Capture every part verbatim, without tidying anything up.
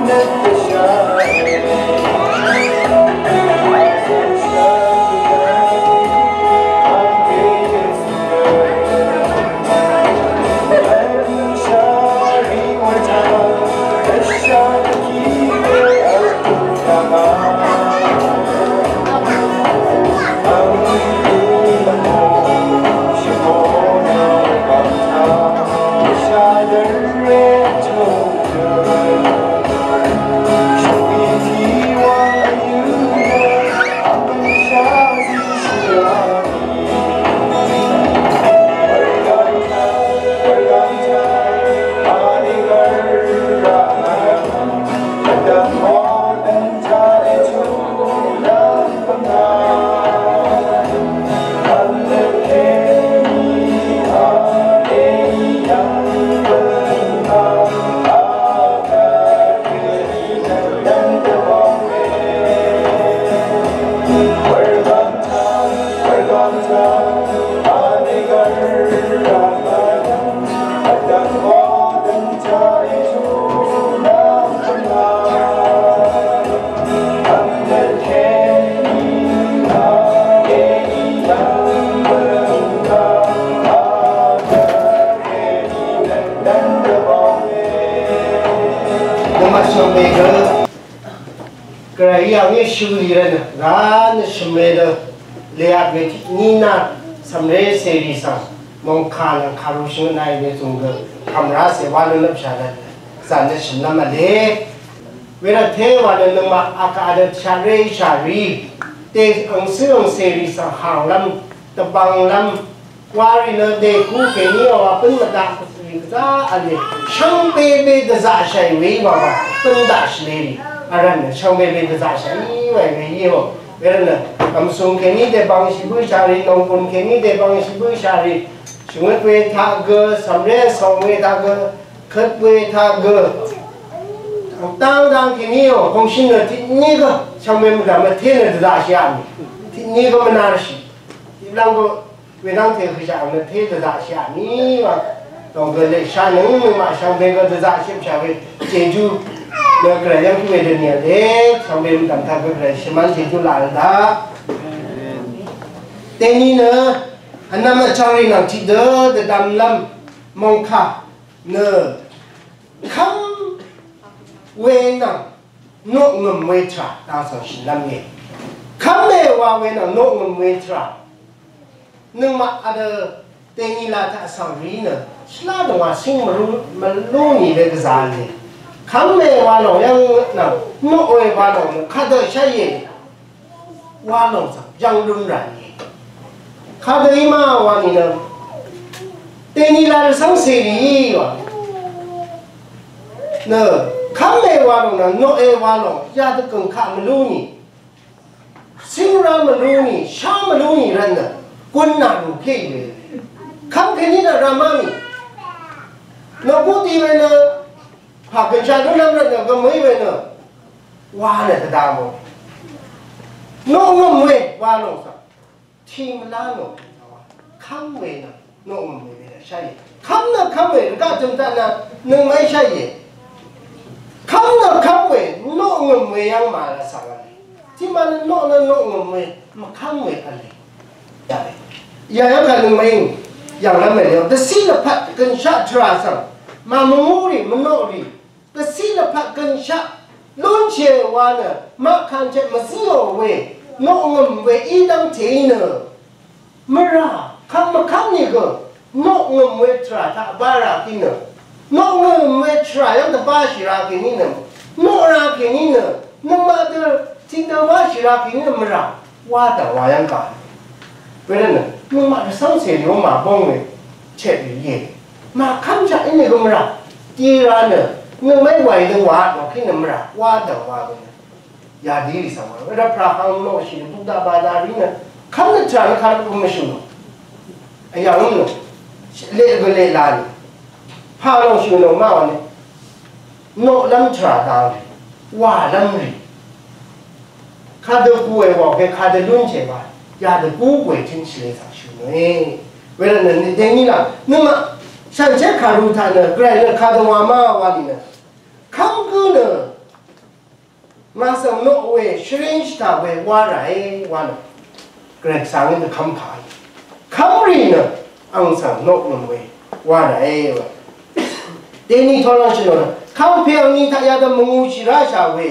Nvmvt shvngbe gø Gvray yv̀ngí shø̀lì rvnø gvnø shvmè dø lèyaq we tiq ní nà cv̀mré cèrì svng mòngkà nvng kàru shvngøt nà í we zùng gø kàmrá cè wá nø lvpshà dvt zà nø shø̀n nvm vle. Wervt té wà nø nøngmaq akà dø tshaqré shàrì te angcǿ angcèrì svng hànglv́m dvbvnglv́m Warì nø dèkú kèní wa pǿn mvdaq rì gvzá v̄le. Shvngbe be dvzaqshàì we í wa wa pǿn daqshì lerì. Vrv̀n nø shvngbe be dvzaqshàì wa we í o. Werv̀n nø vmsùng kèní dèbvngshì bǿshà rì, nònggùn kèní dèbvngshì bǿshà rì. Shvngøt we taq gø, cv̀mré vsòng we taq gø, køt we taq gø. Dang dang kèní o, kòngshì nø tiq ní gø shvngbe mvdv̀m vté nø dvzaqshì a mì. Tiq ní gø mvnarshì. Tiq lv́ng gø Wedv́ngte høshaq nø té dvzaqshaq ní wa. Dòng gø leqsha nøng nøngmaq shvngbe gø dvzaqshaq we jejú nø gvray yv́ng kí we dø nìvle shvngbe mvdv̀m taq gø gvray shvmán jejú laq daq. Dèní nø vnvm vchvng rì nvng tiqdø dvdvmlv́m mòngkà nø kv́m we nvng noqngø̀m we tvrà dang svng shìnlv́m íe. Kv́me wa we nvng noqngø̀m we tvrà nøngmaq adø dèní la taq svng rì nø shvlá dvngwà cíng mvlú mvlú nì we gvzà lì. Kv́me wa lòng yv́ng nvng noq we wa lòng nø kadø sháìe. Wa lòng svng yv́ng lún rà íe. Kadø í ma wa nìnø dèní la dvsv́ng cèrì í wa nø kv́me wa lòng nø noqe wa lòng yadø gø̀ng kaq mvlú nì. Cíngrá mvlú nì, shá mvlú nì rvt nø gun nà rù pé í we. Kv́m kèní nø rvmá mì. Nø búti we nø pà gø̀nshaq lúnlv́m rvt nø gø mø̀í we nø wa nø dvda mò. Noqngø̀m we wa lòng svng tì mvlá nò. Kv́m we nø noqngø̀m we we nø sháìe. Kv́m nø kv́m we rvgaq jø̀m taq nø nøngmaqí sháìe. Kv́m nø kv́m we noqngø̀m we yv́ng màvl svng v̄le. Tiqmà nø noq nø noqngø̀m we mvkv́m we v̄le. Yà yv́ng kà nøngmaqí yv̀nglv́m we lèò dvciq lvpat gønshaq tvrà svng màmvngú rì mvnoq rì Dvciq lvpat gønshaq lúnshì wa nø maq kànshaq mvzíò we noqngø̀m we í dv́ngte í nø mvrà kvt mvkv́m nìgø noqngø̀m we tvrà taq bá ra kí nø noqngø̀m we tvrà yv́ng dvbáshì ra kèní nø noq ra kèní nø nøngmaq dø tiqdø báshì ra kèní nø mvrà wa dà wa yv́ng gà. Wervtnø nøngmaq dvcv́ngcè rì ó màbóng we chèt rì íe. Màkv́mshaq í nø gø mvrà. Dira nø nøngmaqí wàì dø wa nò kí nø mvrà wa dv̀ng wa gø nø. Yàdí rì svng wa. Wervt prà hang noqshì dø bukda bada rì nø kv́m nø tvrà nø kàrvt gø mvshø̀ nò. Vyv̀ng nø leq gø leq la nì. Pà lòngshø̀ nò ma wa nø. Noqlv́m tvrà dang rì, wàlv́m rì. Kadø kuè wàò ke kadø lúnshè wa, yadø gú kuè tø̄nshì lè zàshù nø. Wervtnø nø dèní là, nøngmaq shànshér kàru taq nø, gvray nø kadø wa má wa lì nø. Kv́m gǿ nø, Ngà svng noq we, shvring shvtaq we, wa ràe, wa nø. Gvray Gvsvng nø kvm kà. Kvmrì nø, ang svng noq nvm we, wa ràe, wa. Deni tolang shì nø, kvmpè angni taq yadø mvngū shì rashà we.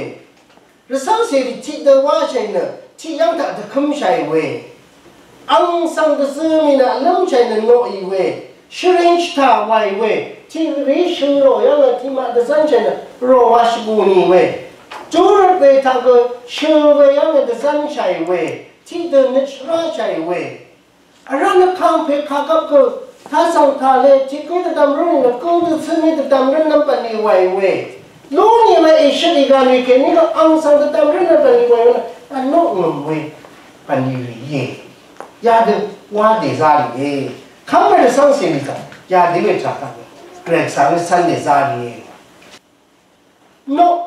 Rvsvng sèrì tiq dø wa shì nø, tiq yvng taq dvkvm shì we. Ang svng dvzø mì nø vlv́m chàì nø noqì we, shvring shvtaq wàì we, tiq rì shø̀ rò yv́ng nø tiq maq dvzv́n chàì nø rò wa shvgù nì we, júrøt we taq gø shø̀ we yv́ng nø dvzv́n chàì we, tiq dø nø shvrá chàì we. Vrá nø kàngpè kàgvp gø, tasv̀ng tàle, tiq gǿ dvdvm rǿ nì nø gǿ dvcǿ mì dvdvm rǿ nvm bv̀nlì wàì we. Lú nì we èshøt ìgà nì kèní gø ang svng dvdvm rǿ nvm bv̀nlì wàì we nø, vnoq ngø̀m we. Bv̀nlì rì íe. Yadø wa dèzá rìe. Kv́m we rvcv́ngcè rì taq yadø we taq taq Gvray Gvsvng nø cv́n dèzá rìe. Noq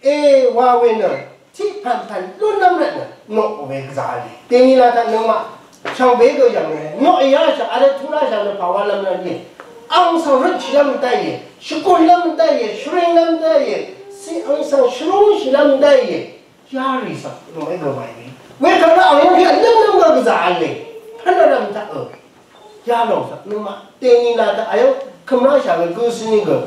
e wa we nø tiq pv̀npv̀n lúnlv́m rvt nø noq we gvzà rì. Dèní la taq nøngmaq shvngbe gø yv̀ng we noq e yá shvng a rvt tvrá shvng nø pàwálv́m rvt íe. Ang svng røtshìlv́m dá íe, shvgùnlv́m dá íe, shvringlv́m dá íe, si ang svng shvrúngshìlv́m dá íe. Yarì svng nòe gø wàì we. Wekvt nø ang yv́ng pè vlǿmlǿm gø gvzà v̄le. Pv́n vrv̀m taq ø. Yalòng svng nøngmaq dèní la taq ayv́ng kvmráshà we gø svní gø.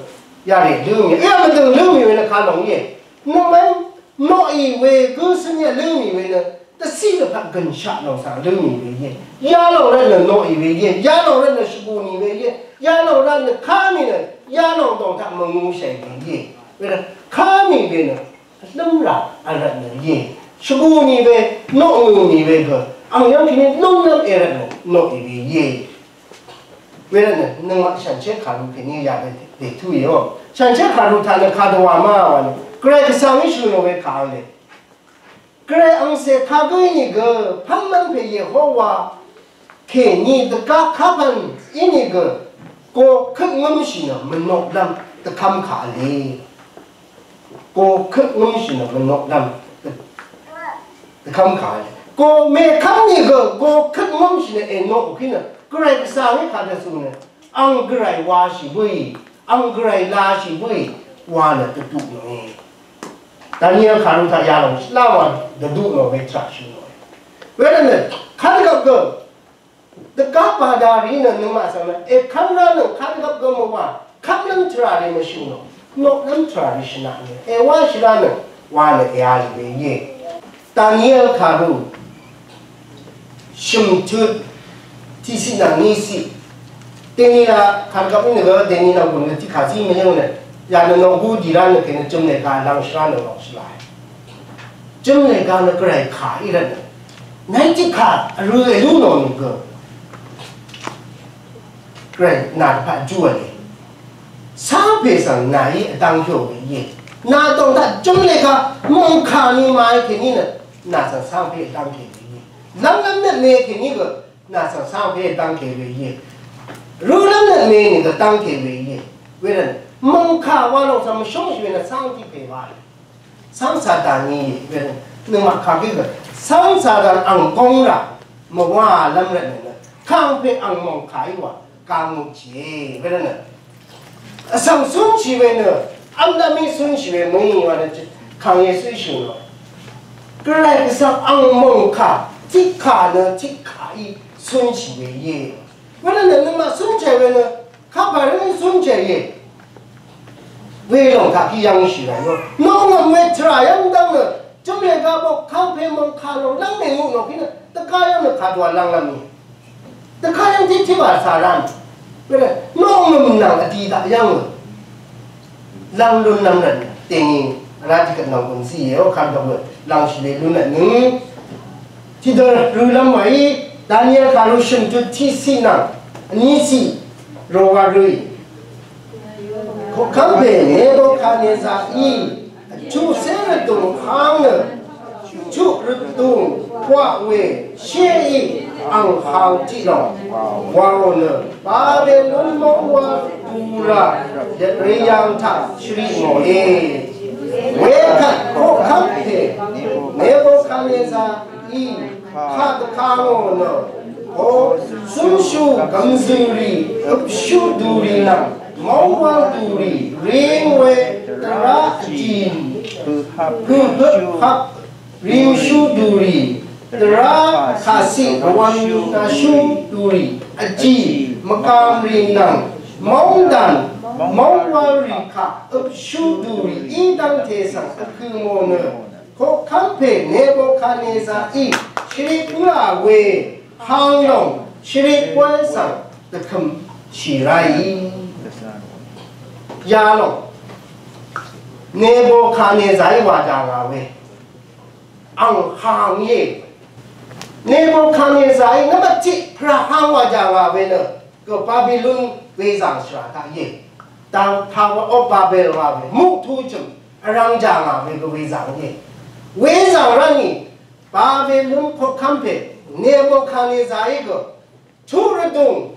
Yarì lǿmì. Yà mvdø̀ng lǿmì we nø kalòng íe. Nøngmaq noqì we gø svní lǿmì we nø. Dvciq dvpvt gø̀nshaq lòng svng lǿmì we íe. Yalòng rvt nø noqì we íe. Yalòng rvt nø shvgùnì we íe. Yalòng rvt nø kámì nø. Yalòng dòng taq mvngūshàì we íe. We nø kámì we nø. Vlǿmrà vrvt nø íe. Shvgù nì we, noq ngø̀ nì we gø. Ang yv́ng kèní lúnlv́m èrvt nø noq ì we íe. Wervt nø nøngmaq shànshér kàru kèní yà we dètú íò. Shànshér kàru taq nø kadvwà má wà nø. Gvray Gvsvng í shø̀ nò we kà le. Gvray angcè kagǿ ínìgø pv́nlv́m pè Yehowa kèní dvgá kapv̀n ínìgø go køt ngǿmshì nø mvnoqlv́m dvkv́m kà v̄le. Go køt ngǿmshì nø mvnoqlv́m dvkv́m kà v̄le. Go mèkv́m nìgø go køt ngǿmshì nø ènoq kí nø Gvray Gvsvng í kà dvzù nø ang Gvray washì bǿì, ang Gvray lashì bǿì wa nø dvduq nòe. Daniel kàru taq yalòng shvlá wa dvduq nò we tvrà shø̀ nòe. Wervtnø kv́n gvp gø dvgá pàdà rì nø nøngmaq svng nø èkv́n rá nø kv́n gvp gø mvwà kv́mlv́m tvrà rì mvshø̀ nò noqlv́m tvrà rì shvnaq nø èwáshì rá nø wa nø èalì we íe. Daniel kàru shø̀mtut tiqciq nvng niqciq. Dèní la kàrgvp í nø gø dèní la gùn nø tiqkà zí mvyǿng nø yà nø nònggú dì rá nø kèní jø̀m lèga lv̀ngshì rá nø lòngshì làì. Jø̀m lèga nø Gvray kà í rvt nø nàí tiqkà vrø èlú nò nø gø Gvray nà dvpvt júà lè. Cáng pè svng nàí vdv́ng kèò we íe. Nà dòng taq jø̀m lèga mòngkà ni màí kèní nø nà svng cáng pè vdv́ng kèò we íe. Lv́nglv́m nøt mè kèní gø nà svng cáng pè vdv́ng kèò we íe. Rø̄lv́m nøt mè nìgø dv́ng kèò we íe. Wervt nø mòngkà wa lòng svng mvshóngshì we nø cáng tiq pè wa íe. Cáng Satan í we nø nøngmaq kagǿ gø cáng Satan ang góng rà mvwàlv́m rvt nø kàngpè ang mòngkà í wa kàngùn chìe we nø vsvng cúnshì we nø vmdvm í cúnshì we mø̀í wa nø Kàng Yesu í shø̀n lò. Gvray Gvsvng ang mòngkà tiqkà nø tiqkà í cúnshì we íe. Wervt nø nøngmaq cúnshì we nø kapà rv́ng í cúnshì íe. Welòng taq kí yv́ngshì rà yó. Nòngø̀m we tvrà yv́ng dv́ng nø jø̀m lèga bok kàngpè mòngkà lòng lv́ng mèngú nò kí nø dvgá yv́ng nø kàdwà lv́nglv́m í. Dvkv́m yv́ng tiqtiq wà cà rá nì. Wervt nø nòngø̀m nvng vdì daq yv́ng lv́ng lún lv́m rvt dèní vrá tiqgvt nvng gùn zí yèó kv́m dvgvt lv́ngshì lè lún rvt nì. Tiqdø rø̄lv́m wàí Daniel kàru shø̀mtut tiqciq nvng vníciq ròga rø̄ì. Koqkv́m pè Nebukadnezar í vchuqcé rvdùng hang nø vchuq rvdùng pwaq we shéí ang hang tiq lòng wàò nø Babelon móng wal dura yvtrì yv̀ng taq shvriq ngòe. Wekvt koqkv́m pè Nebukadnezar í kaq dvka ngò nø o zǿngshú gv̀mzø̀rì øpshú dùrì nvng móng wal dùrì ring we dvrá vjì Høhøp hap rimshu duri, dvra kasi rwanashu duri, aji mvkam ri nvng mongdan mongwal ri ka øpshu duri, idvng tesvng akø mo nø koqkvmpe Nebukadnezar í shvri bǿà we hanglong shvri bǿà svng dvkøm shì ráì. Yalòng Nebukadnezar í wà dà ngà we ang hang íe. Nebukadnezar í nvmvt tiq prahang wà dà ngà we nø gø Babilon wezàng shvrà taq íe. Dang Tower of Babel wà we muqtu chø̀m vrvng dà ngà we gø wezàng íe. Wezàng rvnì Babilon koqkvmpe Nebukadnezar í gø chuq rvdùng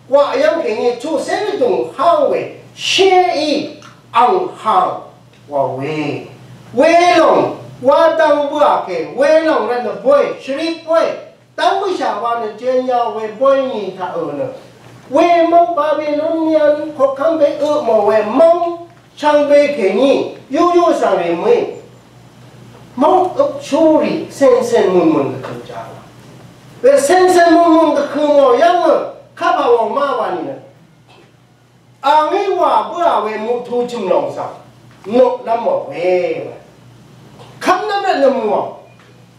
gwaq yv́ng kèní chuqcé rvdùng háng we shéí ang hang wà we. Welòng wa dvng bǿà kè welòng rvt nø bóy shvri bóy dv́ng bǿshà wa nø jenya we bóy nì taq ø nø we móng Babilonian koqkv́m pè ø mò we móng shvngbe kèní yuyú svng rì mø̀í móng øpshúrì sensen mùnmùn dvkø̀m jàngà. We sensen mùnmùn dvkø̀m ò yv́ng nø kapà wòng má wa nìnø angí wà bǿà we muqtu chø̀m lòng svng noqlv́m ò we. Kv́mlv́m rvt nø mùò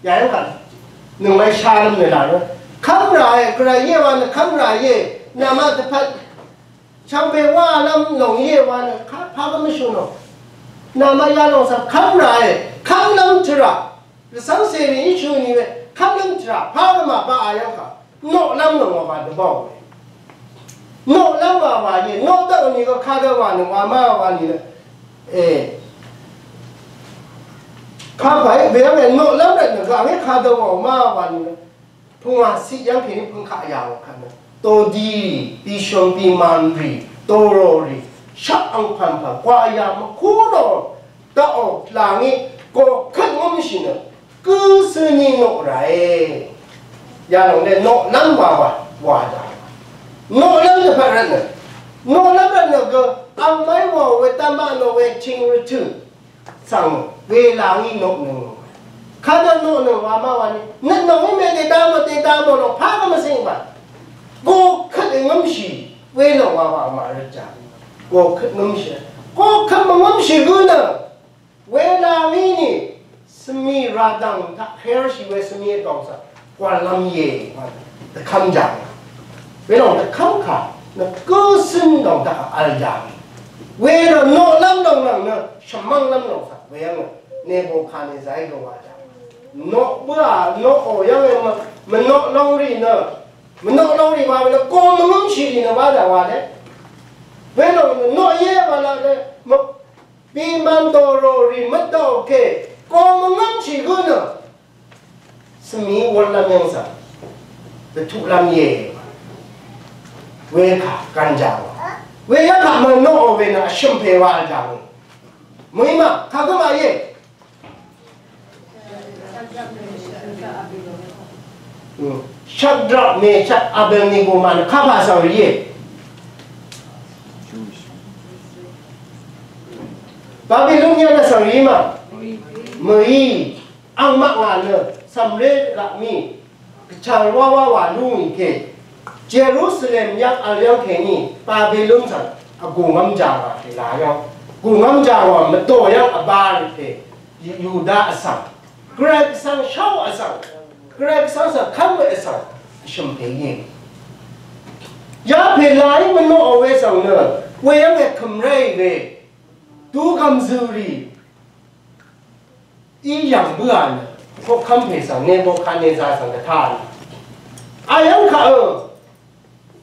yà yv́ng kà nøngmai shalv́m nø là rø kv́m ràe gvray íe wa nø kv́m ràe. Nàmaq dvpvt shvngbe wálv́m lòng íe wa nø kapà gvmvshù nò. Nàmaq yalòng svng kv́m ràe kv́mlv́m tvrà rvcv́ng cèrì í shø̀ nì we kv́mlv́m tvrà pà gvmà baq a yv́ng kà noqlv́m nø wà bà dvbá we. Noqlv́m wà wà íe noqdv́ nì gø kadø wà nø wà má wà nì nø e kapà í we yv́ng e noqlv́m rvt nø gø angí kadø wà má wà nì nø pungwà ciq yv́ng kèní pungkaq yà wà kvt nø todi bishøng bimanrì dororì shaq angpv̀npv̀n gwà yà mvkú nò daqò làngí gòkøt ngǿmshì nø gǿ cøni noq ràe. Yalòng lé noqlv́m wa wa wa dà. Noqlv́m dvpvt rvt nø noqlv́m rvt nø gø angmaqí wà we dv́mbaq nò we ching rvtø̀ svng we làngí noqnøng. Kadø noqnøng wa má wa ni nøt nòngí mè dèdamò dèdamò nò pà gø mvsing wa. Gòkøt ngǿmshì we lòng wa wa angmaq rvt jà. Gòkøt ngǿmshì. Gòkøt mvngǿmshì gǿ nø we làngí ni svmi ràdv̀ng taq hershì we svmi vdòng svng gwàlv́m íe. Dvkv́m jàng we lòng dvkv́m kà nø gǿ cøn lòng taq vl jàng we nø noqlv́m lòng nvng nø shvmv́nglv́m lòng svng we yv́ng nø Nebukadnezar í gø wa jàng. Noq bǿà noq ò yv́ng e mvnoq long rì nø mvnoq long rì wa we nø gø mvngǿmshì rì nø wa dà wa le. We lòng nø noq íe wa la le mv Bìmvn dòrò rì mvdòò kè gø mvngǿmshì gǿ nø svmì wurlv́m yv́ng svng dvtuqlv́m íe. Wekà gv̀n jàngò. Weyv́ng kà mvnoqò we nø vshø̀m pè wa vjàngò. Mø̀í mà kagǿ mà íe. Shadrak, Meshak, Abednego mànø kapà svng rìe. Babilonia nø svng rì mà. Mø̀í. Angmaq ngà nø cv̀mré laq mì. Gvchv̀ng wáwá wà lú ngì kè Jerusalem yv́ng vl yv́ng kèní Babilon svng vgùngv́m jàngà pè la yv́ng gùngv́m jàngà mvdò yv́ng vbá rì pè Yuda vsvng Gvray Gvsvng shó vsvng Gvray Gvsvng svng kv́m we vsvng vshø̀m pè íe. Ya pè la í mvnoqò we svng nø we yv́ng èkø̀m ráì we dugv̀m zø̀ rì í yv̀ng bǿà nø koqkv́m pè svng Nebukadnezar svng dvtá nø. Ayv́ng kaq ø,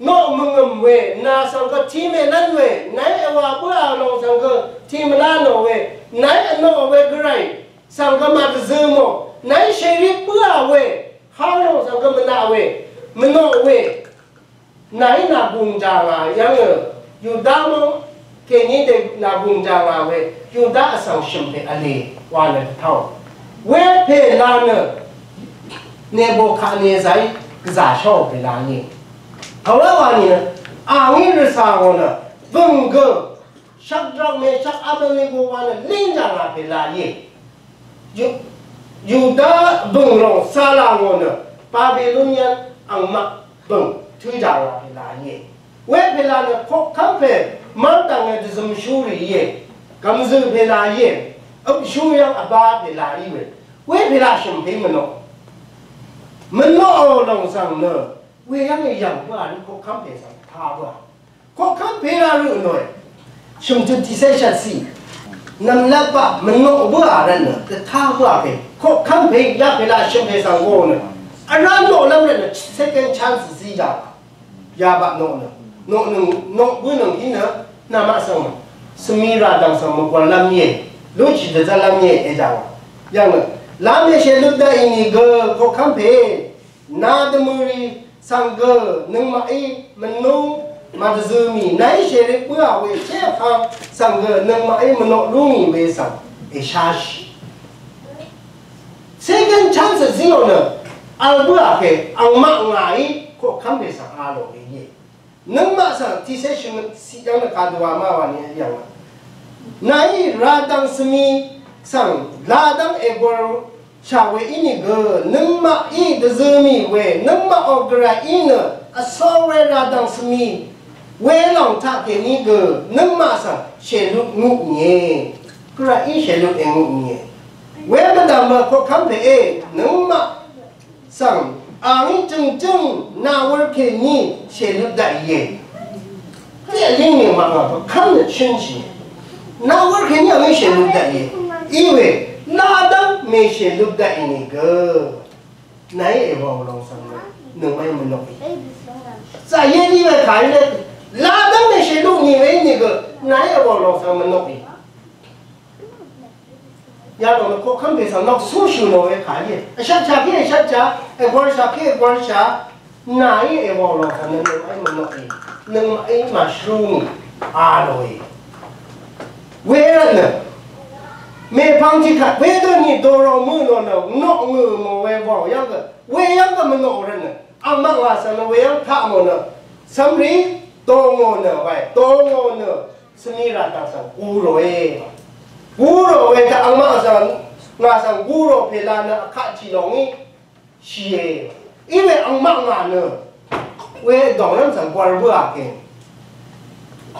noq mvngø̀m we, nà svng gø tiq mèlv́n we, nàí èwà bǿà lòng svng gø tiq mvlá nò we, nàí vnoq we Gvray svng gø màdvzø mò, nàí shèrit bǿà we, há lòng svng gø mvnaq we, mvnoq we, nàí nàgùng jàngà yv́ng ø, Yuda mvng kèní dø nàgùng jàngà we, Yuda vsvng shø̀m pè vlè wa nø dvtá. Wepè la nø Nebukadnezar í gvzà shó pè la íe. Pàwá wa nìnø, a ngí rvcà ngò nø, bø̀ng gø, Shadrak, Meshak, Abednego wa nø lín yà ngà pè la íe. Yu-, Yuda bø̀ng lòng sala ngò nø Babylonian angmaq bø̀ng tø yà ngà pè la íe. Wepè la nø koqkv́m pè mv́rdv̀ng è dvzø̀mshú rì íe. Gv̀mzø̀ pè la íe. Øpshú yv́ng vbá pè la í we. Wepè la shø̀m pè mvnoq. Mvnoq lòng svng nø. Weyv́ng èyv̀ng bǿà rø koqkv́m pè svng taq bǿà. Koqkv́m pè ra rø nòe. Shø̀m tø tiqsé shvtsi. Nv̀mlat baq mvnoq bǿà rvt nø dvtaq bǿà pè. Koqkv́m pè yaq pè la shø̀m pè svng gø nø. Vrá noqlv́m rvt nø second chance zí jà. Yabaq noq nø. Noq nøng, noq bǿ nøng í nø. Namaq svng. Svmi rà dv̀ng svng mvgwv̀nlv́m íe. Luqshì dvzv́nlv́m íe èjàngà. Yv̀ng nø. Lamèshè lutdaq ìnìgø koqkv́m pè. Nà dvmø̀rì svng gø nøngmaqí mvnúng màdvzø mì nàí shèrit bǿà we shé vkang svng gø nøngmaqí mvnoq lú ngì we svng èsháshì. Second chance zíò nø vl bǿà kè angmaq ngàí koqkv́m pè svng a lò we íe. Nøngmaq svng tiqsé shvngøt siq yv́ng nø kadø wa má wa ni yv́ng. Nàí radvng svmi svng ladv́ng ègor shà we ínìgø, nøngmaqí dvzø mì we, nøngmaqò gvray í nø, vsor we radvng svmi, welòng taqkèní gø, nøngmaq svng shèlut ngutnìe. Gvray í shèlut èngutnìe. We mvdv̀m mø koqkv́m pè é, nøngmaq svng, angí jø̀ngjǿng, nawvr kèní shèlut daqìe. Kí vlíng mèmvng vpvkv́m nø chǿnshì. Nawvr kèní angí shèlut daqìe. Iwe, ladv́ng mèshèlut daqì nìgø. Nàí èwàò lòng svng nø, nøngmaqí mvnoqì. Zàyé í we kàí lé, ladv́ng mèshèlut nì we í nìgø, nàí èwàò lòng svng mvnoqì. Yalòng nø koqkv́m pè svng nok súshù nò we kà íe. Vshvtshà kí vshvtshà, ègwv̄lshà kí ègwv̄lshà. Nàí èwàò lòng svng nø nøngmaqí mvnoqì. Nøngmaqí màshvrú ngì. A lòe. Wervt nø. Mèpvng tiqkvt wedø nì dòrò mø nò nø noq ngø̀ mò we wàò yv́ng gø. Weyv́ng gø mvnoq rvt nø. Angmaq ngà svng nø weyv́ng taq mò nø. Cv̀mrì dòngò nø wae. Dòngò nø. Svmi rà dv̀ng svng guròe. Gurò we taq angmaq svng, ngà svng gurò pè la nø vkaq tì lòng í shìe. Í we angmaq ngà nø we vdòngrv́m svng gwvr bǿà kè.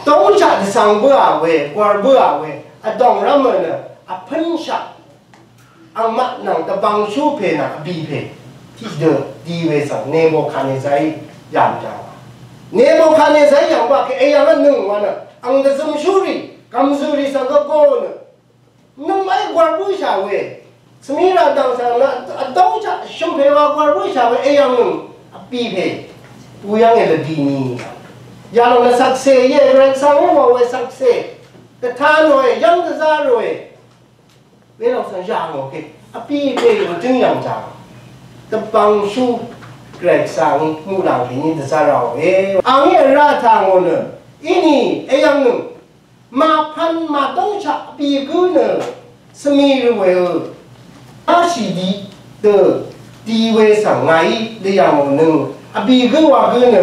Dóngshaq dvsvng bǿà we, gwvr bǿà we, vdòngrv́m nø vpǿnshaq angmaq nvng dvbvngshú pè nvng vbì pè tiqdø di we svng Nebukadnezarí yv̀ng jàngà. Nebukadnezarí yv̀ng bǿà kè èyv̀ng vnøng wa nø ang dvzømshúrì, gv̀mzø̀rì svng gvgō nø nøngmaqí gwvr bǿshà we, svmi rà dv̀ng svng nø vdóngshaq shø̀mpè wa gwvr bǿshà we èyv̀ng nøng vbì pè buyv́ng èlvdì ni. Yalòng nø shvkse íe, Gvray Gvsvng í wà we shvkse. Dvta nòe, yv́ng dvzá ròe. Welòng svng yà ngò kè. Vbì pè vjǿng yv̀ng jà. Dvbvngshú Gvray Gvsvng muqlàng kèní dvzá ràòe. Angí vrá tà ngò nø. Inì èyv̀ng nøng. Màpvn màdóngshaq vbì gǿ nø svmi rvwèø. Áshì di dø di we svng ngàí lvyv̀ngò nøng vbì gǿ wa gǿ nø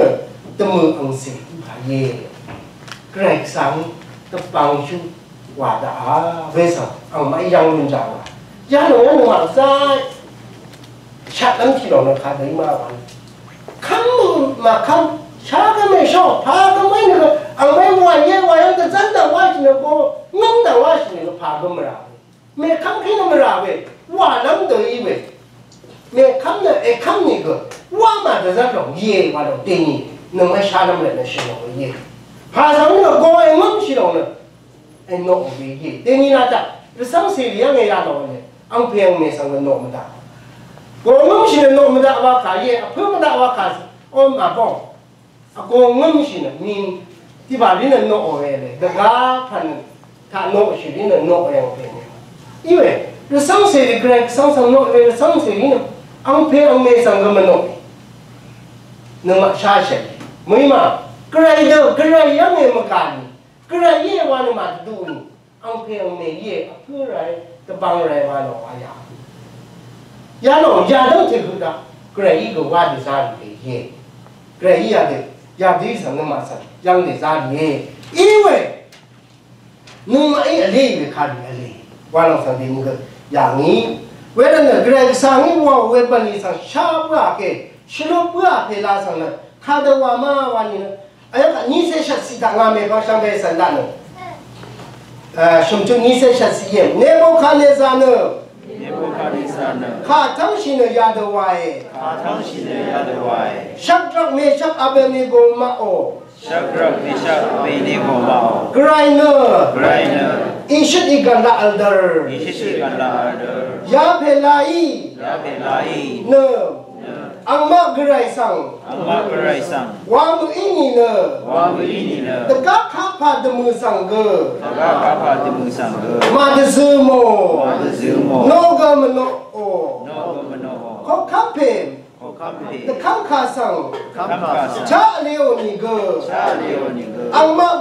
dvmø̀ angcè pàíe. Gvray Gvsvng dvbvngshú wà daqà we svng angmaqí yv́ng lún jàngà. Yalòng yv́ng màzá shaqlv́m tìlòng nø kadø í má wà. Kv́m màkv́m shagv́m èshó pagv́m wéy nø ang wéy wàyé wàyé dvzv́n dv̀ng wáshì nø go ngv́m dv̀ng wáshì nø pagv́m mvrà we. Mèkv́m kí nø mvrà we wàlv́m dø í we. Mèkv́m nø èkv́m nìgø wá mà dvzv́n lòng íe wa lòng dèní nøngmv́n shálv́m rvt nø shø̀n lòng íe. Pàzv̀ng nø go èngv́mshì lòng nø ènoq we íe. Dèní nà taq rvcv́ng cèrì yv́ng èyà lòng we angpè angmè svng nø noq mvdaq. Go ngv́mshì nø noq mvdaq wa kà íe. Vpǿ mvdaq wa kà om vbóng. Vgo ngǿmshì nø min tiqbà lí nø noq we le, dvgá pv̀n taq noqshì lí nø noq we angpè nø. Iwe rvcv́ngcè lí Gvray Gvsvng svng noq we rvcv́ngcè lí nø angpè angmè svng gø mvnoq. Nøngmaq shashè. Mø̀í mà Gvray dø Gvray yv́ng e mvgà ni. Gvray íe wa nø màdvdu ni. Angpè angmè íe, vpǿ ràe, dvbvng ràe wa lòng wa yà. Yalòng yadv́ngte høq daq, Gvray í gø wá dèzá rì íe. Gvray í yadø, yadø í svng nøngmaq svng yv́ng dèzá rìe. Iwe, Nøngmaqí vlé we kàrì vlé. Wa lòng svng dèmø gø yà ngí. Wervtnø Gvray Gvsvngí wa we bv̀nlì svng shá bǿà ke, shvlup bǿà pè la svng nø, kadø wa má wa nìnø, ayvkaq nícé shvtciq taq ngà mèpvng shvngbe svng daq nø. Shø̀mchø nícé shvtciq íe. Nebukadnezar nø. Nebukadnezar nø. Kà tv́ngshì nø yadø wae. Kà tv́ngshì nø yadø wae. Shadrak, Meshak, Abednego maqò. Shadrak, Meshak, Abednego maqò. Gvray nø. Gvray nø. Ìshøt ìgv̀n laq vl dvr. Ìshøt ìgv̀n laq vl dvr. Yapè laí. Yapè laí. Nø. Angmaq Gvray svng. Angmaq Gvray svng. Wa mø̀í nìnø. Wa mø̀í nìnø. Dvgá kapà dvmø̀ svng gø. Dvgá kapà dvmø̀ svng gø. Màdvzø mò. Màdvzø mò. Noq gø mvnoqò. Noq gø mvnoqò. Koqkv́m pè. Koqkv́m pè. Dvkv́mkà svng. Dvkv́mkà svng. Chá vleò nìgø. Chá vleò nìgø. Angmaq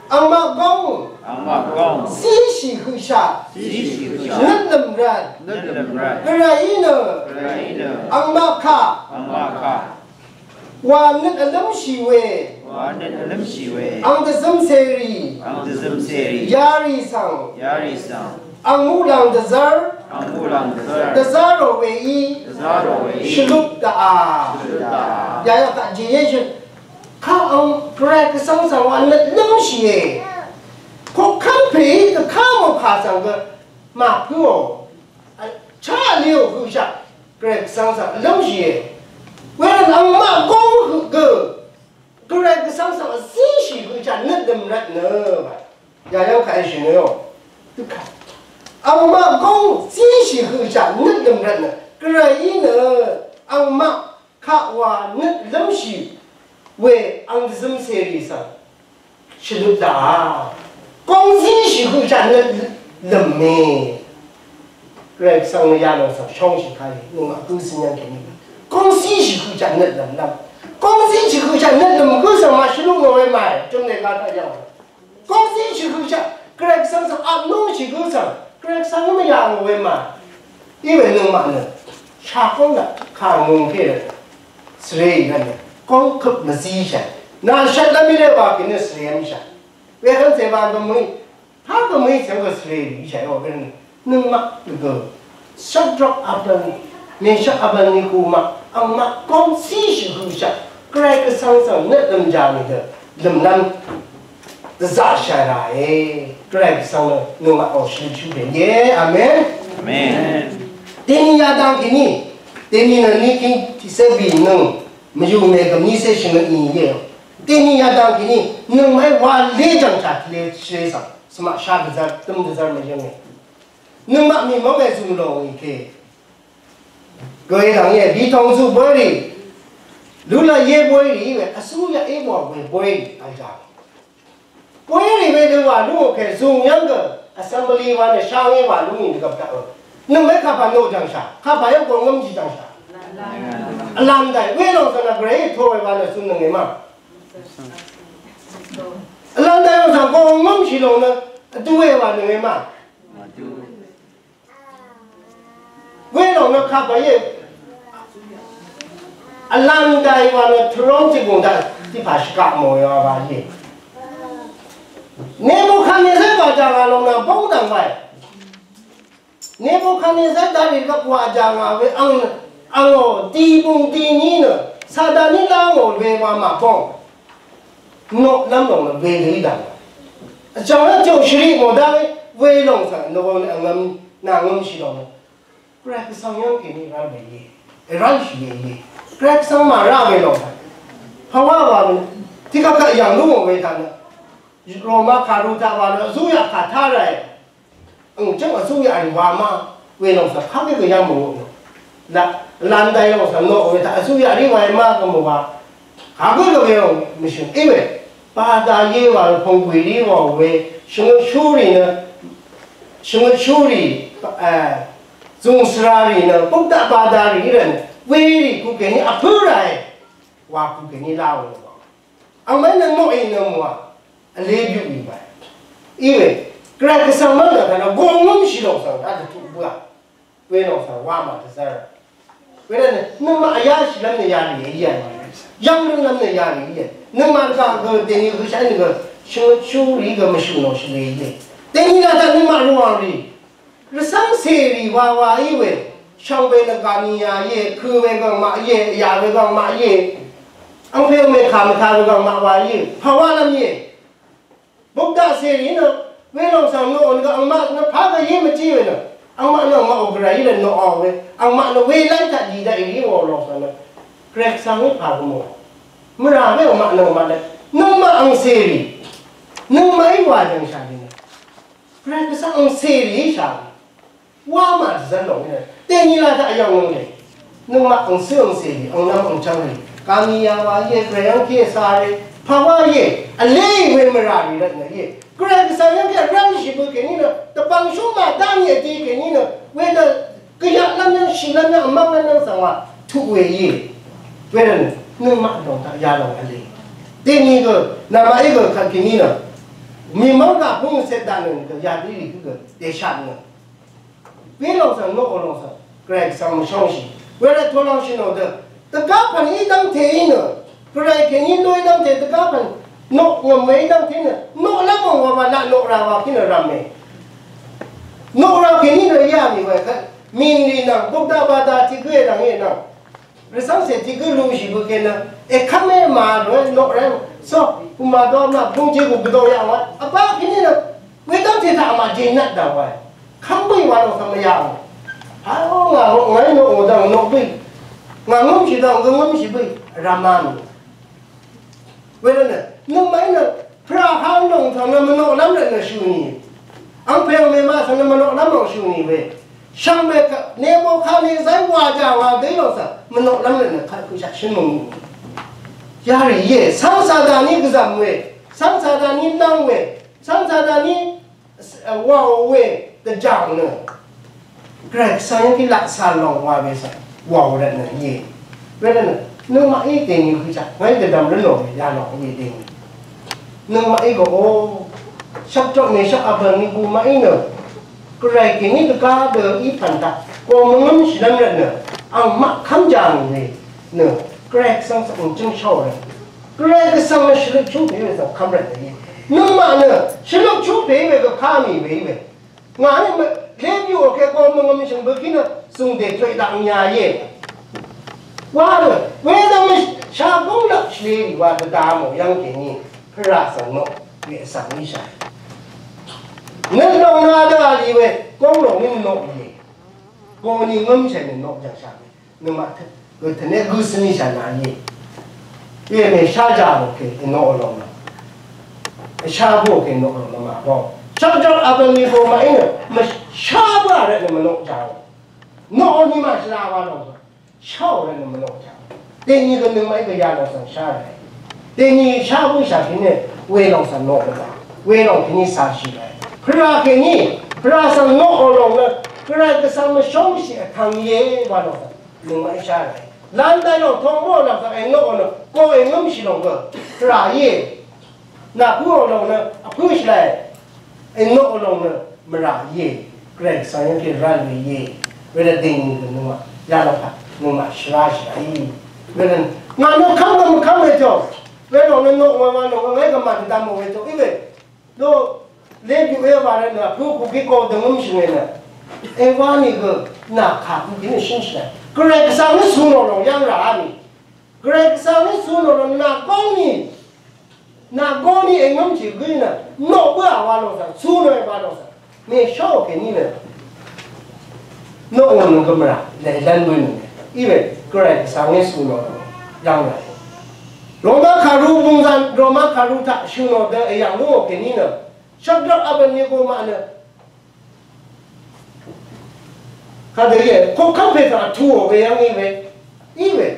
Angmaq góng. Angmaq góng. Zíshì høqshaq. Zíshì høqshaq. Nøt lø̀m rvt. Nøt lø̀m rvt. Gvray nø. Gvray nø. Angmaq kaq. Angmaq kaq. Wa nøt vlǿmshì we. Wa nøt vlǿmshì we. Ang dvzøm cèrì. Ang dvzøm cèrì. Yarì svng. Yarì svng. Ang muqlàng dvzv́r. Ang muqlàng dvzv́r. Dvzá rò weí. Dvzá rò weí. Shvlup daqà. Shvlup daqà. Yaya kaq jì Yesu. Kaq ang Gvray Gvsvng svng wa nøt lúngshìe. Koqkv́m pèí dvká mòkà svng gø màpǿò. Chá vlíò høqshaq Gvray Gvsvng svng lúngshìe. Wervt angmaq góng høq gø Gvray Gvsvng svng zíshì høqshaq nøt dø̀m rvtnø. Yayv́ng kaq èshì nø yò. Angmaq góng zíshì høqshaq nøt dø̀m rvtnø. Gvray í nø angmaq kaq wa nøt lv́mshì we ang dvzøm cèrì svng shvløt daqà. Góng zíshì høqshaq nøt lv̀me. Gvray Gvsvng nø yalòng svng shóngshì kà lì nøngmaq gǿ zí yv́ng kèní. Góng zíshì høqshaq nøt lv̀mlv́m. Góng zíshì høqshaq nøt lv̀m gǿ svng màshvløt nò we màì. Jø̀m nè gá taq yv́ng. Góng zíshì høqshaq Gvray Gvsvng svng apnúngshì gǿ svng Gvray Gvsvng mvyà ngò we mà. Í we nøngmaq nø shagóng laq kà ngø̀ng pè rvt svre í gv̀n nø góng køp mvzíshà. Nà shvtlv́m í lé wa kì nø svre v́mshà. Wehv́n zèbà gvmø̀í pà gvmø̀í cv̀ng gø svre rì íshà í wa gv̀n nø. Nøngmaq gø Shadrak, Abednego, Meshak, Abednego maq angmaq góng zíshì høqshaq Gvray Gvsvng svng nøt lv̀mjà mì dø lv̀mlv́m dvzaqshà ràe. Gvray Gvsvng nø nøngmaq ò shø̀lshú dènye. Amen. Amen. Deni yadang kèní, deni nø niqking tiqcé bì nøng mvyùmè gø̀m niqcé shvngøt ni íe. Deni yadang kèní nøngmaqí wa lé jv̀ngshà tvle shvlé svng svmaq shá dvzv́r tøm dvzv́r mvyønge. Nøngmaq mì mv́ng we zùng lòng í ke. Gø í lv̀ng íe, bìtòng zù bóy rì. Lú laq íe bóy rì í we, vsú yaq í bò we bóy rì vl jàng. Bóy rì we dø wà lú ngò kè zùng yv́ng gø, assembly wa nø sháng í wà lú ngì dvgvp daq ø. Nøngmè kàpà noq jv̀ngshà, kàpà yv́ng gø ngǿmshì jv̀ngshà. Vlv̀m dàì, we lòng svng nø gvray í to we wa nø zùng nøngmè ma. Vlv̀m dàì lòng svng gø ngǿmshì lòng nø, vdu we wa nøngmè ma. Welòng nø kaq bàyé. Vlv́m dai wa nø tvróng tiq gùng daq tiq pà shvkaq mò ya bàyé. Nebukadnezar wa jàngà lòng nø bóng dv̀ng wae. Nebukadnezar daq rì gvp wa jàngà we ang, angò di bung di ní nø Satan ní lá ngò we wa màbóng. Noqlv́m lòng nø wedø í dv̀ng. Vchv̀ng nø jòshvriq mò dá we lòng svng nø wø nø ngvm nà ngvmshì lòng nø. Gvray Gvsvng yv́ng kèní rá we íe. Vrv́nshì we íe. Gvray Gvsvng mà rá we lòng svng. Pàwá wa we. Tiqkvt kvt yv̀ng lú mò we taq nø. Roma kàru taq wa nø vzúyaq kà tá ràe. Àng jǿng vzúyaq rì wa ma, welòng svng kaq we gø yv́ng mvngò nø. Laq, landai lòng svng noq we taq vzúyaq rì wa ma gø mvwa. Kaq we gø welòng mvshø̀ng í we. Bada yé wa pònggwì rì wa we, shvngøtshú rì nø, shvngøtshú rì, e, zùng svra rì nø, bukdaq bada rì rvt nø, we rì kukèní vpǿ ràe, wa kukèní lá we wa. Angmaqí nø noqí nø mwa vlé byuq í bàí. Í we, Gvray Gvsvng mv́ng nø kànø gø ngǿmshì lòng svng daq dvtuq bǿà. Welòng svng wamà dvzv́r. Wervtnø, nøngmaq vyáshìlv́m nø yarì íe. Yv́ng lúnlv́m nø yarì íe. Nøngmaq dvgaq gø dèní gø shv́n gø shvngøtshú rì gø mvshù nò shvlē íe. Dèní laq taq nøngmaq rvwàng rì. Rvcv́ng cèrì wawa í we. Shvngbe nø gàmì yà íe, kø we gv̀ngmaq íe, yà we gv̀ngmaq íe. Angpè mèkà mvtà we gv̀ngmaq wa íe. Pàwálv́m íe. Bukdaq cèrì nø, welòng svng noq nø angmaq nø pà gø í mvjí we nø. Angmaq nø angmaq ò gvray í lè noq ò we. Angmaq nø welv́ng taq dì daq í wò lòng svng nø. Gvray svng í pà gø mò. Mvrà we angmaq nø angmaq lè. Nøngmaq ang cèrì. Nøngmaq í wà jv̀ngshà dì nø. Gvray Gvsvng angcèrì shà. Wá mà dvzv́n lòng í nø. Dèní la taq yv̀ng nònggè. Nøngmaq angcè angcèrì, angnvm angchv̀ngrì. Kami ya wa ye Gvray yv̀ng kè sare. Pà wa ye. Vlé we mvrà rì rvt nø ye. Gvray Gvsvng yv̀ng kè rv́mshì bø kèní nø. Dvbvng shú mà dá ni vdi kèní nø. Wedø gvyaq lv́m yv̀ng shì lv́m yv̀ng vmv́ng lv́m yv̀ng svng wa. Tuq we ye. Wedø nø. Nøngmaq dòng taq ya lòng vlé. Dèní gø. Nvmaq í gø kvt kèní nø. Mì mv́ng gà pung set daq nø gø ya dí rì gø. Dèshat nø. Welòng svng noq lòng svng Gvray Gvsvng mvshóngshì. Wervt tolv́ngshì nò dø. Dvgá pv̀n í dv́ngte í nø. Gvray kèní ló í dv́ngte dvgá pv̀n noq ngv̀m we í dv́ngte nø. Noq lv́m mò wà wà laq noq rà wà kí nø rv̀m mè. Noq rà kèní nø yà mì wà kvt. Mìn rì nvng bukda bada tiq gǿ è nvng è nvng. Rvcv́ngcè tiq gǿ lungshì bø kènø, èkv́m é màdòe noq rv́m. So, pùmàdø nà bungje gùn gvdò yà wa. Vbá kèní nø, wedv́ngte taq màje nvt dà wa. Kv́m bǿì wa lòng svng mvyà wa. Hao ngà ngàí noq ngò dv̀ng noq bǿì. Ngà ngǿmshì dv̀ng gø ngǿmshì bǿì. Rvmá mì. Wervtnø, nøngmaqí nø, Praha nòng taq nø mvnoqlv́m rvtnø shø̀nì. Angpè angmè ma taq nø mvnoqlv́m mòng shø̀nì we. Shvngbe Nebukadnezar wa jà wa dø lòng taq mvnoqlv́m rvtnø kaq kø shaq shø̀n mòng. Yarì íe, cv́ng Sataní gvzv̀m we, cv́ng Sataní lv́ng we, cv́ng Sataní Wàò we dvjàng nø Gvray Gvsvng yv́ng kí laq sà lòng wa we svng wàò rvtnø íe. Wervtnø nøngmaqí dèní højaq ngàí dvdvm rvnò we yalòng íe dèní. Nøngmaqí gø o shvkjok mèshvk Abednego maqí nø Gvray kèní dvgá dø í pv̀n taq gø mvngǿmshìlv́m rvtnø angmaq kv́m jà ngì we nø Gvray Gvsvng svng jǿngshàò rvtnø. Gvray Gvsvng nø shvløk chú pè we svng kv́m rvtnø íe. Nøngmaq nø shvløk chú pè we gø ká mì we í we. Ngà nø mv, lé byù òkè gø mvngøm shø̀ng bø kí nø zùngdè tøy daq nya íe. Wa nø, wedvng mv, shagóng laq shvlē rì wa dvda mò yv́ng kèní, pvrà svng noq, we svng í shà. Nø lòng na dø a lì we, góng lòng nø noq íe. Gø ni ngǿm shè nø noq jv̀ngshà we. Nøngmaq tø, gø tø ne gø svni shà nà íe. Íe mè shá jà òkè, ènoq lòng nø. Èshá bǿ òkè ènoq lòng nø màbóng. Shvkjvk Abednego maqí nø, mvshá bǿà rvt nø mvnoq jàò. Noq ni màshvla wa lòng. Sháò rvt nø mvnoq jàò. Dèní gø nøngmaqí gø yalòng svng shá rvt. Dèní shá bǿshà kèní, welòng svng noq rvt. Welòng kèní cà shì rvt. Pvrà kèní, pvrà svng noq lòng nø, Gvray Gvsvng mvshóngshì vtvng íe wa lòng svng. Nøngmaq í shá ràe. Landai lòng tong mò nvng kaq ènoq nø, ko èngǿmshì lòng gø. Tvrà íe. Nà pǿò lòng nø, vpǿshì ràe. Ènoq lòng nø, mvrà íe. Gvray Gvsvng yv́ng kèní rá lùì íe. Wervt dìng nìgø nøngmaq. Yalòng kaq, nøngmaq shvrashì ràe. Wervt, ngà nø kv́m gø mvkv́m we tò. Wervt lòng nø noq wa wa lòng nø, ngàí gø màdvdvm mò we tò. Íwe. Lo, lé byuq é wa rvt nø, pø̄ kuki ko dvngǿm shvngø nø. Ewa nìgø, nà kà kuki nø shǿn shvngø. Gvray Gvsvng nø su nò lòng yv́ng rà á mì. Gvray Gvsvng nø su nò lòng nà góng nì. Nà góng nì èngǿm shì gǿ nø. Noq bǿà wa lòng svng, su nò èwa lòng svng. Mèshó kèní nø. Noq ngò nø gø mvrà, lèlv́n bǿ nø. Iwe, Gvray Gvsvng nø su nò lòng yv́ng rà. Roma kàru bungzan, Roma kàru taq shø̀ nò dø èyv̀ng lú ngò kèní nø. Shadrak Abednego maq nø. Kadø íe, koqkv́m pè taq vtùò we yv́ng í we. Í we.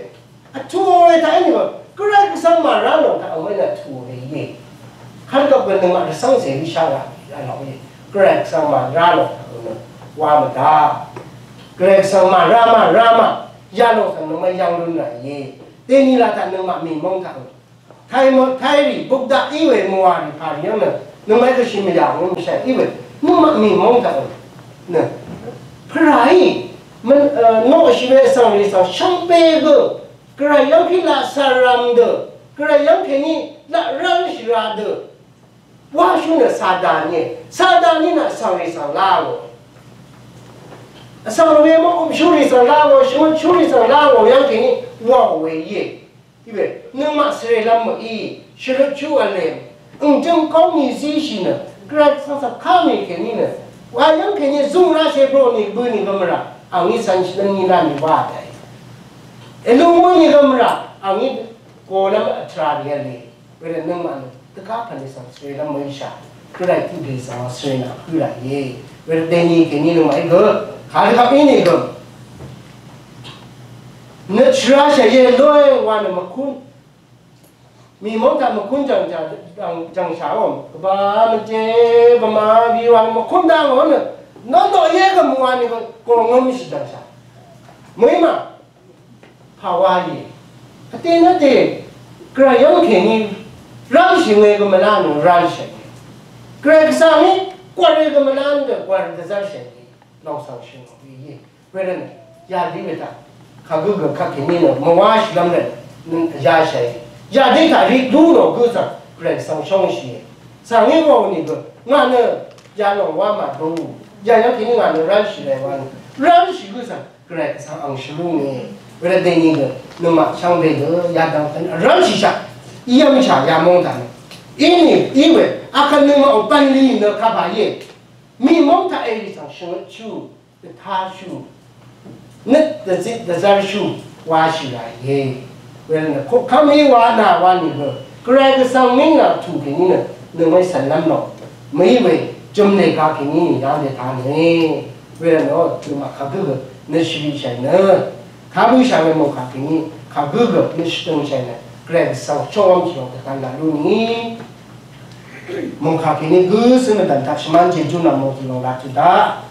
Vtùò we taq í nìbø. Gvray Gvsvng màrá lòng taq vmv́n vtùò we íe. Kadvgvp gø nøngmaq rvcv́ngcè wí shá rà. Rà lòng íe. Gvray Gvsvng màrá lòng taq vmv́n. Wa mvdá. Gvray Gvsvng màrá màrá mà. Yalòng taq nøngmaq yv̀ng lún rà íe. Dèní la taq nøngmaq mèmóng taq vmv́n. Taimo, tairì, bukdaq í we mvwàrì pàrì yv́ng nø, nøngmaqí gvshì mvyà ngú mvshai í we, nøngmaq mì móng taq nø. Pvràí, mvn, noqshì we svng rì svng shvngbe gø, gvray yv́ng kí laq svrvm dø, gvray yv́ng kèní laq rv́lshì ra dø. Wáshú nø Satan íe. Satan í nø vsvng rì svng lá ngò. Vsvng we mvkupshú rì svng lá ngò, shvngøtshú rì svng lá ngò yv́ng kèní wàò we íe. Iwe nøngmaq svrelv́m mø̀í, shvløtshú vlem, ǹjøng kóng ni zíshì nø, Gvray Gvsvng svkv́m ni kèní nø, wa yv́ng kèní zùng rashì bro ni bø ni gø mvrà, àngí cv̄n shvløn ni lán ni wa dai. Èlung mø ni gø mvrà, àngí golv́m vtrà rì vle. Wervt nøngmaq nø dvgá pv̀n ni svng svre lv́m mø̀í shà. Gvray tiq dè svng svre nà hø rà íe. Wervt dèní kèní nøngmaq í gø. Kàdvgvp í nìgø. Nø shvrashà íe lóe wa nø mvkún. Mì móng taq mvkún jv̀ngshà, jv̀ng, jv̀ngshà óm. Gvba mvje, bvma, vi wa nø mvkún dá ngò nø. Nonò íe gø mvwa nìgø. Gò ngømshì jv̀ngshà. Mø̀í mà. Pàwá íe. Vtē nø tē, Gvray yv́ng kèní, rálshì ngè gø mvlá nø rálshì ngè. Gvray Gvsvng í, gwv̀r rì gø mvlá nø gwv̀r dvzv́rshì ngè. Lòng svng shø̀n ngò íe. Wervt nø, yadø we taq. Kagø gø kakèní nø, mvwáshìlv́m rvt, nø, yashì. Yadø taq rì dú nò gø svng, Gvray Gvsvng shóngshì íe. Svng í wà nìgø, ngà nø, yalòng wá màdú. Ya yv́ng kèní ngà nø rálshì rvt wa nø. Rálshì gø svng, Gvray Gvsvng ang shvlú nge. Wervt dèní gø, nøngmaq shvngbe gø, yadv̀ng pvn, vrv́mshìshaq, ívmshà yamóng dv̀ng. Inì, iwe, akvt nøngmaq ò bv̀nlì nø kapà íe. Mì móng taq èrì svng shvngøtshú, dvtashú, nøt dvzit dvzv́rshú, washì rà íe. Wervt nø, koqkv́m í wa nà wa nìgø, Gvray Gvsvng mìng nà tù kèní nø, nøngmaqí cv̀nlv́m nò. Mø̀í we, jø̀m lè gakèní nì yá lè taq nø. Wervt nø, nøngmaq kagø gø, nø shvbì shàì nø. Kagø shà we mòngkà kèní, kagø gø, nø shvdøng shàì nø. Gvray Gvsvng shóngv́m shìlòng dvtan laq lú nì. Mòngkà kèní gø, sønø dv̀n taq shvmán jejú nà mò shìlòng laq tù daq.